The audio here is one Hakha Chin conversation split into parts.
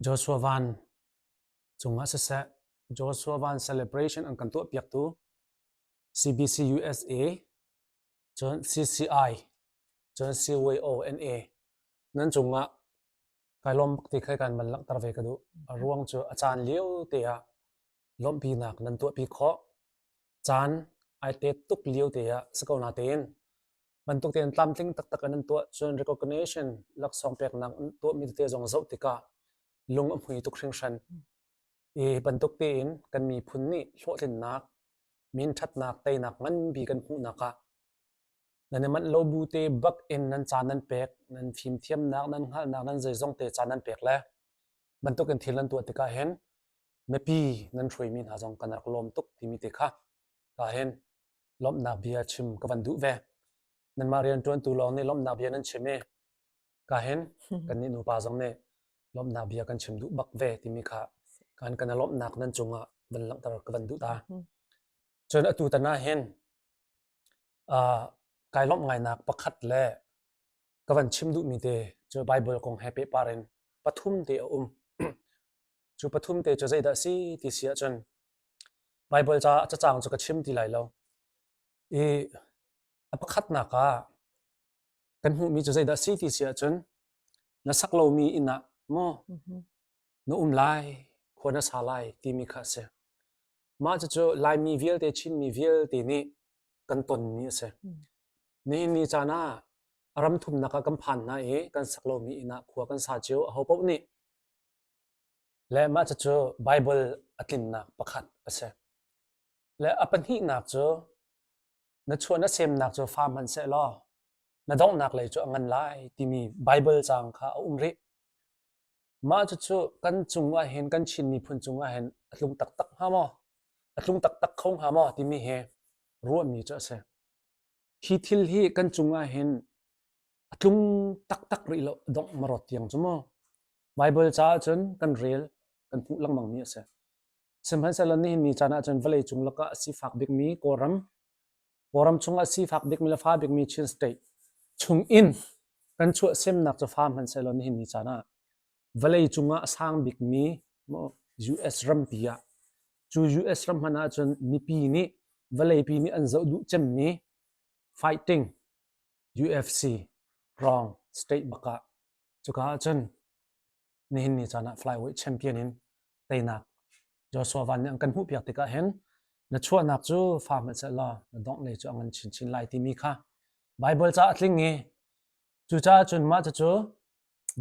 Joshua Van cungah siseh, Joshua Van celebration an kan tuahpiaktu CBC USA, cun CCI, cun CYONA nan cungah kai lawm bak ti kha kan van langhter ve ka duh. A ruang cu a caan lio te ah lawmhpinak nan tuahpi khawh. Caan ai tet tuk lio te ah si ko natein bantuk tein tlamtling taktak in an tuah cun recognition laksawng peknak an tuahmi tete zong zoh tikah lung a hmui tuk hringhran. I bantuk tein kan miphun nih hlawhtlinnak, min ṭhatnak, teinak nganpi kan hmuhnak ah nan i manh lo bu te bak in nan caan nan pek, nan fimthiamnak, nan hngalhnak, nan zeizong te caan nan pek le bantuk in thil nan tuah tikah hin mipi nan hruaimi hna zong kan rak lawm tuk timi te kha ka hin lawmhnak bia chim ka van duh ve. Nanmah rianṭuantu lawng nih lawmhnak bia nan chim i ka hin kannih nupa zong nih lawmhnak bia kan chim duh bak ve timi kha kan kan lawmhnak nan cungah van langhter ka van duh ta. Cun atu tan ah hin uh, kai lawmh ngainak pakhat le ka van chim duhmi te cu Bible kong he pehpar in pathum te a um. Cu pathum te cu zeidah si ti si ahcun Bible ca cacang cu ka chim ti lai lo. I a pakhatnak ah kan hmuhmi cu zeidah si ti si ahcun na sak lomi inn ah maw na um lai, khua na sa lai timi kha a si. Mah cucu Laimi vialte, Chinmi vialte nih kan tonmi a si. Nihin ni caan ah ram thumnak ah kan phan hna i kan sak lomi inn ah khua kan sa cio ahopaoh nih Le mah cucu Baibal a tlinnak pakhat a si. Le a pahnihnak cu na chuah na semnak cu fa hmanh law na donghnak lei cu a ngan lai timi Baibal caang kha a um rih. Mah cucu kan cung ah hin kan Chin miphun cung ah hin a tlung taktak hnga maw? A tlung taktak kho hnga maw timi hi ruahmi cu a si. Hi thil hi kan cung ah hin a tlung taktak rih lo dongh marawt tiang cu mu. Baibal caah cun kan rel kan hmuh lengmangmi a si. Sihmanhsehlaw nihin ni caan ahcun vawlei cung lakah a sifak bikmi Kawlram, Kawlram chungah sifak bikmi le fa bikmi Chin State chung in kan chuahsemnak cu fa hmanhsehlaw nihin ni caan ah vawlei cungah a sang bikmi US rampi ah cu US ram hmanh ahcun mipi nih vawleipi nih an zoh duh cemmi fighting UFC wrong state bak ah cuka ahcun nihin ni caan ah flyweight champion in teinak Joshua Van nih an kan hmuhpiak tikah hin na chuahnak cu fa hmanh seh law na dongh lei cu a ngan chinchin lai timi kha Bible ca a tling i cucaah cun mah cucu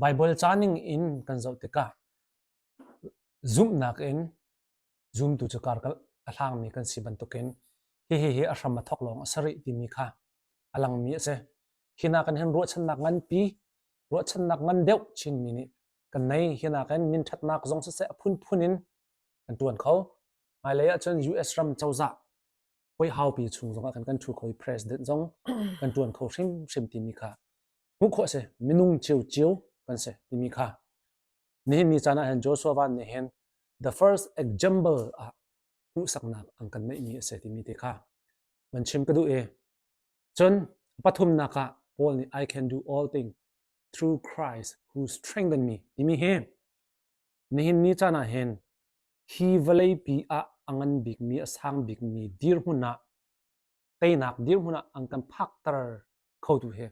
Bible ca ning in kan zoh tikah zumhnak in zumtu cu kar a hlangmi kan si bantukin hihi hi a hram a thawk lawng a si rih timi kha a langmi a si. Hi nakin hin ruahchannak nganpi, ruahchannak ngan deuh Chinmi nih kan nei. Hi nakin minṭhatnak zong siseh a phunphun in kan ṭuan kho. Hmailei ahcun US ram cozah hoi haupi chung zongah kan kan ṭhu kho i president zong kan ṭuan kho hrimhrim timi kha hmuh khawh a si. Minung ciocio kan si timi kha Nihin ni caan ah hin Joshua Van nih hin the first example ah hmuhsaknak an kan neihmi a si timi te kha van chim ka duh i cun pathumnak ah Paul nih I can do all things through Christ who strengthened me timi hi nihin ni caan ah hin hi vawleipi ah a ngan bikmi a sang bikmi dirhmun ah teinak dirhmun ah an kan phakter khotu hi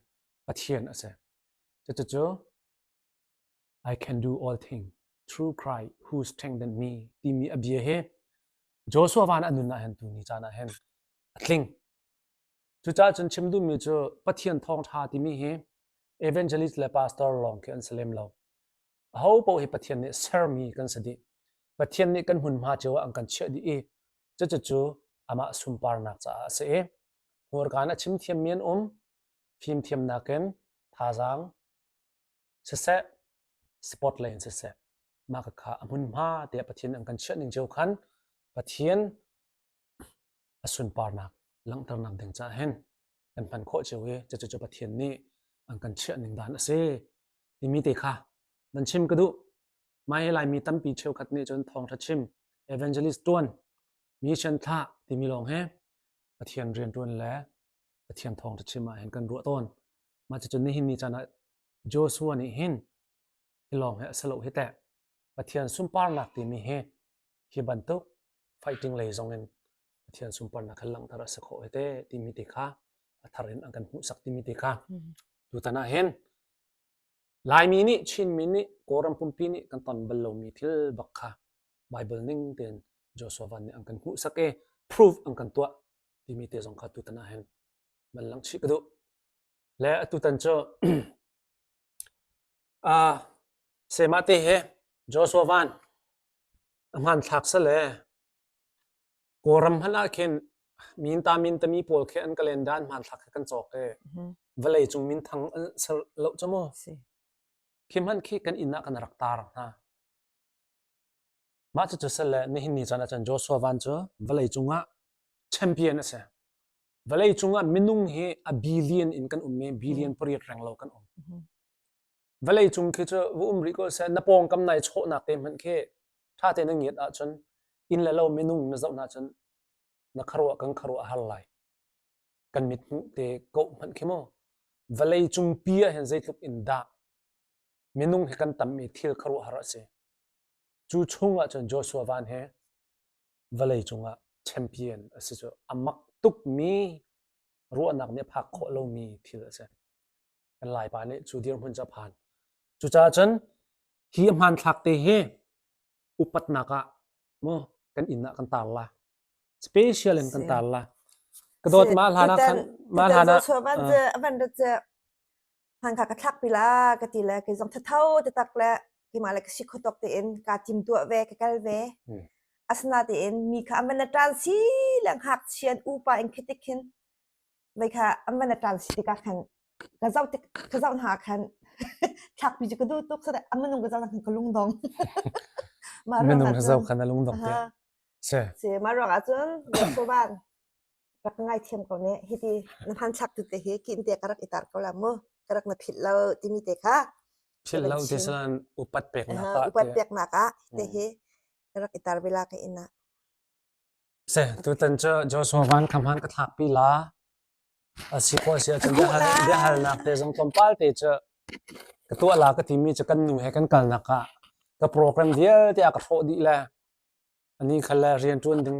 Pathian a si. Cucu I can do all things through Christ who strengthened me timi a bia hi Joshua van a nun ah hin tuni caan ah hin a tling. Cucaah cun chim duhmi cu Pathian thawngṭha timi hi evangelist le pastor lawng khi an si lem lo. Aho paoh hi Pathian nih sermi kan si dih. Pathian nih kan hmunhma cio ah an kan chiah dih i cucu amah sunparnak caah a si i hmurka in a chim thiammi an um, fimthiamnak in thazaang siseh sport lei in siseh mah kha a hmunhma tiah Pathian an kan chiah ning cio khan Pathian a sunparnak langhternak ding caah hin kan hman khawh cio i cucu cu Pathian nih an kan chiah ning dan a si timi te kha nan chim ka duh mai hi Laimi tampi cheukhat nih cun thawngṭha chim evangelist ṭuan mission thlah timi lawng he Pathian rian ṭuan le Pathian thawngṭha chim ah hin kan ruah tawn mah cucu nihin ni caan ah Joshua nih hin hi lawng hi a si lo hi teh. Pathian sunparnak timi hi hi bantuk fighting lei zong in Pathian sunparnak kha langhter a si khawh hete timi te kha a thar in an kan hmuhsak timi te kha tutan ah hin Laimi nih Chinmi nih Kawlram pumpi nih kan ton bal lomi thil bak kha Bible ning tein Joshua Van nih an kan hmuhsak i proof an kan tuah timi te zong kha tutan ah hin van langh chih ka duh. Le atutan cu uh, Semah te he Joshua Van a hmanthlak sale Kawlram hmanh ah khin min ta min tami pawl khi an calendar an hmanthlak khi kan cawk i vawlei cung minthang an ser lo cu mu. Khi hmanh khi kan inn ah kan rak tar hna. Mah cucu sale nihin ni caan ahcun Joshua Van cu vawlei cungah champion a si. Vawlei cungah minung hi a billion in kan um i billion pariat reng lo kan um. Vawlei cung khi cu va um rih ko seh na pawngkam nai chawhnak te hmanh khi ṭha tein na ngiat ahcun inn le lo minung na zoh hna cun na khuaruah kan khuaruah a har lai. Kan mit hmuh te koh hmanh khi mu vawlei cung pi ah hin zeitluk in dah minung hi kan tam i thil khuaruahhar a si. Cu chung ah cun Joshua Van he vawlei cungah champion a si cu a mak tukmi ruahnak nih a phak khawh lomi thil a si. Kan Laipa nih cu dirhmun cu a phan. Cucaah cun hi hmanthlak te hi upatnak ah mu kan inn ah kan tar la. Special in kan tar la. Ka dawt ma hlan ah khan ma hlan ah van rat hman kha ka thlak pi la ka ti le kei zong thatho tatak le keimah le ka si kho tok tein kaa tim tuah ve ka kal ve. Asinain mi kha an van ṭan si le ngakchia an upa in khi tik khin vei kha an van ṭan si tikah khan ka zoh tik ka zoh hna khan thlakpi cu ka duh tuk sate a minung ka zoh khan ka lungdong. Mah ruang Minung ah ka zoh cun khan a lungdong te. aha Si. si mah ruang ah cun Joshua rak ngaithiam ko ne hiti na hmanthlak tu te hi kin te ka rak i tar ko la mu ka rak na philh lo timi te kha Philh lo ti salan upat peknak ah upat peknak ah te hi ka rak i tar vela ka inn ah Se tutan cu Joshua van kha hman ka thlak pi la a si khawh si ahcun biahal biahalnak te zong tlawmpal te cu ka tuah la ka timi cu kan nu he kan kalnak ah ka program vialte a ka hrawh dih le ani khal le rianṭuan ding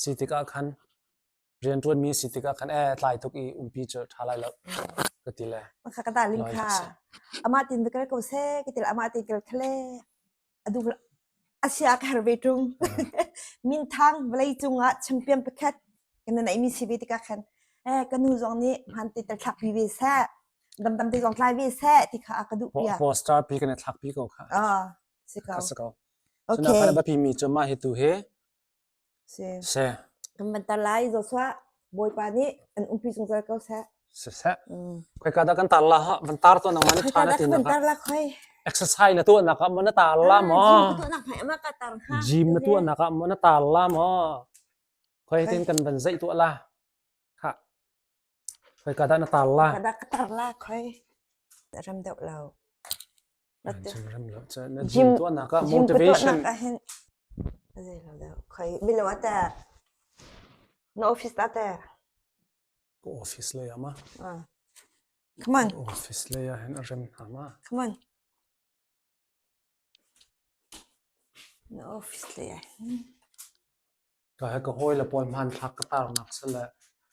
si tikah khan rianṭuanmi si tikah khan ee tlai tuk i umpi cu ṭha lai lo ka ti le Maka ka darling kha amah tin va kal ko seh ka ti amah tin kal khale adu asia ka har ve ṭung minthang vawlei cungah champion pakhat kan nei mi si ve tikah khan eh ka nu zong nih hman te tel thlak pi ve seh damdam te zong tlai ve seh ti kha a ka duh piak poster pi kan i thlak pi ko kha ah si ko kha si ko Okay. Cun a biapi mi cu mah hi tu hi Si. si. Kan van tar lai Joshua Bawipa nih an umpi zungzal ko seh. Siseh. Mm. Khoika dah kan tar la ha van tar to nang man Khoika tha na dah ti kan na van ka tar la khoi. exercise na tuah nak ah mo na tar la Ah, mo gym ka tuah nak hmai ama ka tar ha. gym na tuah nak ah mo na tar la mo khoi tin kan van zeih tuah la kha Khoika dah na tar la? Khoika dah ka tar la khoi. Ram deuh lo. Ram lo cu na gym tuahnak ah motivation. Gym ah hin zei lo deuh. Khoi bilo ate. Na office ta te. Ka office lei ah ma. Ah. Come on. Office lei ah hin a rem hna ma. Come on. Na office lei ah hin. Ka he ka hawi le pawl hmanthlak ka tarnak sile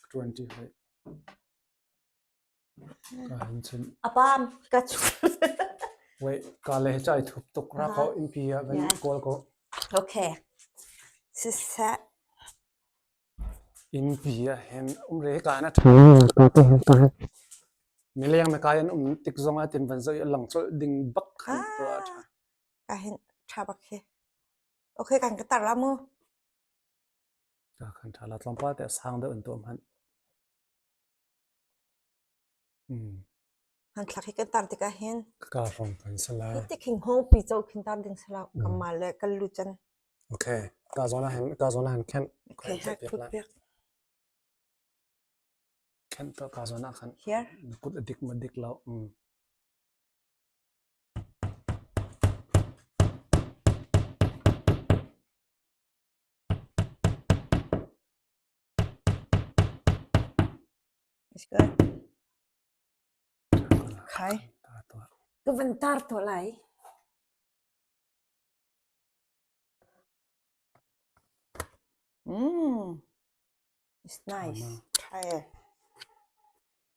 ka ṭuan ṭi hoi. Ka hin cun. A pam ka chu. Wait, ka le chai thup tuk ra ko innpi ah van kawl ko. Okay. Siseh. Innpi ah hin um re ka na ṭha. Mileng na kai an um tik zong ah tin van zoh i a lang colh ding bak khan tuah a ṭha. Ka hin ṭha bak hi. Okay, kan ka tar la mu. Ka khan ṭha la tlawmpal te a sang deuh in tuah hmanh. Hmanthlak hi kan tar tikah hin Ka hrawng kan si la. hi tik hin hong pi cho khin tar ding si lo. Kamah le kan lu can. Okay. Ka zawn ah hin ka zawn ah hin khenh. Okay, ha phut piak. Khenh to ka zawn ah khan. Here. Na kut a dik ma dik lo. Mm. It's good. Khai. Ka van tar to lai. Mm. It's nice.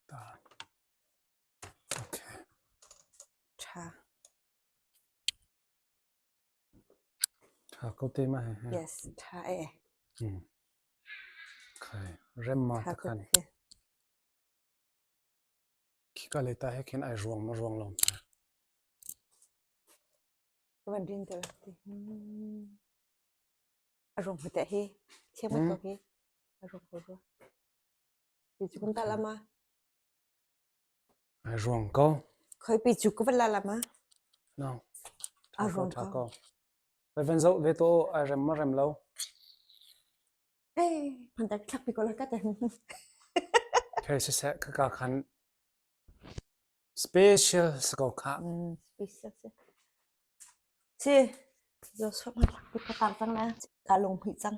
Tha. Okay. Tha. Tha ko te ma he. Yes, tha e. Mm. Okay. Rem ma ta khan. Khika le ta he khin ai ruang ma ruang lo. Kan rin te. A rung hmete hi thiam ko hi a rung ko rua. Pi cu kan ta lama. A ruang ko. Khoi pi cu ka van la lama. No. A ruang ko. ko. Vai van zoh ve to a rem ma rem lo. Eh, phan tak thlak pi ko la ka te. Okay, siseh ka ka khan Special si ko khah. Special si. Si, Joshua hmanthlak ka tar cang na ka lung hmuih cang.